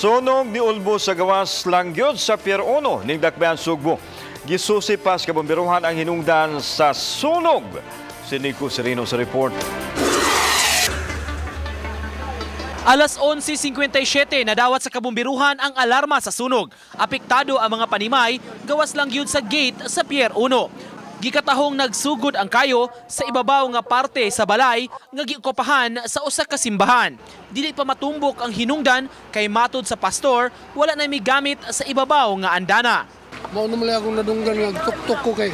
Sunog niulbo sa gawas lang gyud sa Pier 1 ning Dakbayan Sugbo. Gisusi pa sa kabomberuhan ang hinungdan sa sunog. Si Nico Sereno sa report. Alas 11:57 nadawat sa kabomberuhan ang alarma sa sunog. Apektado ang mga panimay, gawas lang gyud sa gate sa Pier 1. Gikatahong nagsugod ang kayo sa ibabaw nga parte sa balay nga giokupahan sa usa ka simbahan. Dili pa matumbok ang hinungdan kay matod sa pastor, wala na may gamit sa ibabaw nga andana. Mao naman lang akong nadunggan nga tuktok ko kay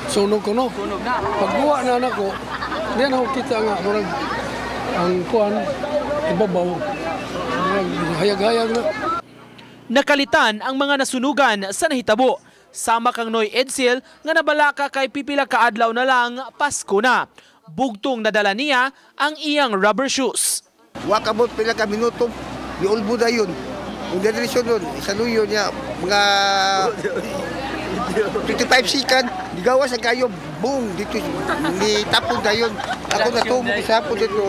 sunog ko, no. Sunog na. Pagbuwa na nako, diyan ako kita nga murag ang kuan ibabaw. Murag hayag-hayag na. Nakalitan ang mga nasunugan sa nahitabo. Sama kang Noy Edsel nga nabalaka kay pipila ka adlaw na lang Pasko na. Bugtong nadala niya ang iyang rubber shoes. Wa kabot pila ka minuto, niulbo na yun. Kung diretso nun, isaluyo niya, mga 55 second, digawas ang kayo, boom, dito, ni tapon na yun. Ako natumo ko sa hapon dito.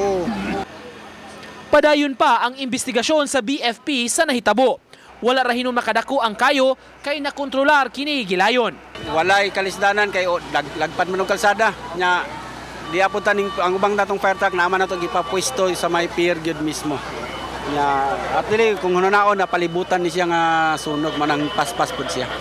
Padayon pa ang investigasyon sa BFP sa nahitabo. Wala ra hinon makadako ang kayo kay nakontrolar kini gilayon. Walay kalisdanan kay lagpad man og kalsada. Nya di apod taning ang ubang natong fire truck naman nato gipapwesto sa may pier gyud mismo. Nya at dili kung hunaon na palibutan ni siya nga sunog manang paspas pud siya.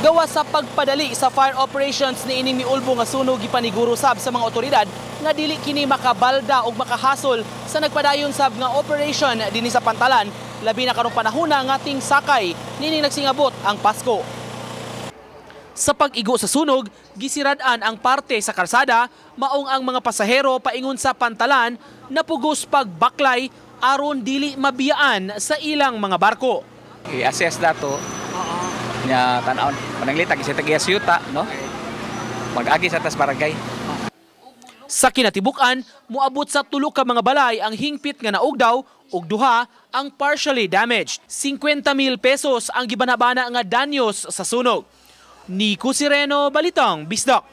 Gawa sa pagpadali sa fire operations ni ining miulbo nga sunog, gipaniguro sab sa mga otoridad nga dili kini makabalda og makahasol sa nagpadayon sab nga operation dinhi sa pantalan, labi na karong panahona nga ting sakay nining nagsingabot ang Pasko. Sa pag-igo sa sunog, gisirad-an ang parte sa karsada, maong ang mga pasahero paingon sa pantalan napugos pagbaklay aron dili mabiyaan sa ilang mga barko. I-assess dato nya tan-awon pananglita kasi tagiya yuta, no, mag-agi sa tas barangay. Sa kinatibuk-an, moabot sa tulo ka mga balay ang hingpit nga naugdaw ug duha ang partially damaged. 50,000 pesos ang gibanabana nga danyos sa sunog. Nico Sireno, Balitang Bisdak.